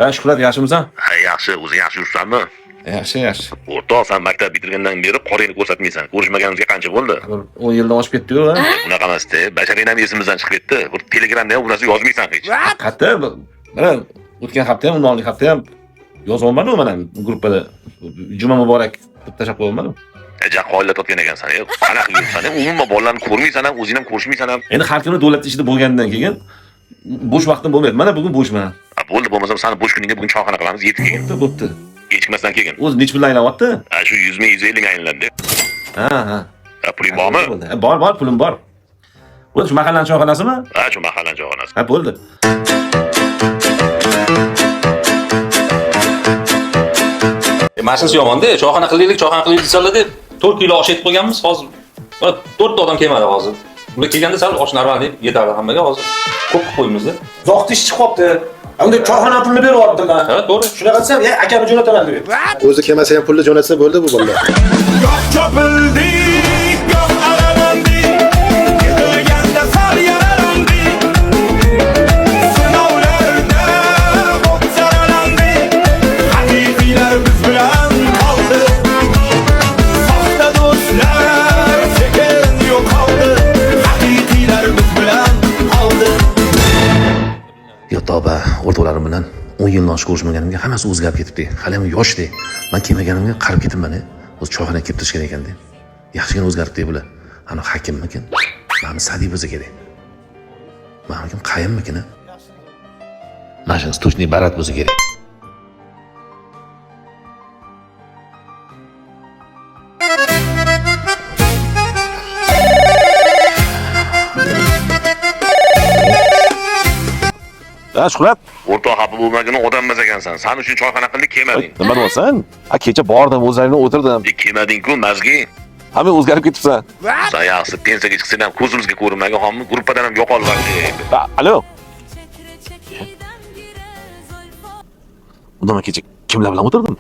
Ha, Shuhrat, yaxshimisan? Ha, yaxshi, o'zing yaxshi yuribsanmi? Yaxshi, yaxshi. O'rtoq, san maktab bitirgandan beri qoringni ko'rsatmaysan. Ko'rishmaganimizga qancha bo'ldi? Bir 10 yildan oshib ketdi-yu, ha? Unaqa emas-da, basharing ham esimizdan chiqib ketdi. Bir Telegramda ham bu narsa yozmaysan hech. Qayerda? Mana o'tgan hafta ham, undan oldingi hafta ham yozyapman-u mana gruppada. Juma muborak deb tashlab qo'yapman-u. Ja qoyillatayotgan ekansan. Qanaqa yuribsan? Umuman bolalarni ko'rmaysan ham, o'zing ham ko'rishmaysan ham. Endi har kuni davlat ishida bo'lgandan keyin bo'sh vaqtim bo'lmaydi. Mana bugun bo'shman. Ha, bo'ldi, bo'lmasam sani bo'sh kuningga bugun choyxona qilamiz, yetib kelgin. Bo'pti, bo'pti. Kechikmasdan kelgin. O'zi necha puldan aylanyapti? Ha, shu 100 ming, 150 ming aylanadi. Ha, ha. Ha, puling bormi? Bo'ldi. Ha, bor, bor, pulim bor. Bo'ldi, shu mahallaning choyxonasimi? Ha, shu mahallaning choyxonasi. Ha, bo'ldi. Mashinasi yomonda, choyxona qilaylik, choyxona qilaylik desalar deb 4 kilo osh etib qo'yganmiz, hozir mana 4 ta odam kelmadi hozir. Ular kelganda sal osh normal deb yetardi hammaga hozir. Ko'p qilib qo'yamiz-da. Zohid ish chiqib qolibdi. Unda choyxona pulini berib yubordim man. Ha, to'g'ri. Shunaqa desam, "Ya, akamni jo'nataman" deb. O'zi kelmasa ham pulni jo'natsa bo'ldi bu bolalar. Goh chopildik, goh aralandik, yiqilganda sal yaralandik. Sinovlarda xo'p saralandik, haqiqiylar biz bilan qoldi. Soxta do'stlar sekin yo'qoldi, haqiqiylar biz bilan qoldi. Yo tavba, o'rtoqlarim bilan 10 yildan oshiq ko'rishmaganimga hammasi o'zgarib ketibdi. Hali ham yoshdi. Men kelmaganimga qarib ketibman, o'zi choyxona kelib turishgan ekan de. Yaxshigina o'zgaribdi bular. Ana hakimmikin? Mana Sadiy bo'lsa kerak. Mana kim qayimmikin? Mana shunisi точный barat bo'lsa kerak. Ha, Shuhrat, O'rtoq, xafa bo'lmagin, odam emas ekansan. San uchun choyxona qildik, kelmading. nima deyapsan? Ha, kecha bordim, o'zlaring bilan o'tirdim. E, kelmading-ku, mazgi. Hamma o'zgarib ketibsan. San yaxshi pensiyaga chiqsang ham ko'zimizga ko'rinmagin, hommi gruppadan ham yo'qolib. Ha, alo. Unda men kecha kimlar bilan o'tirdim?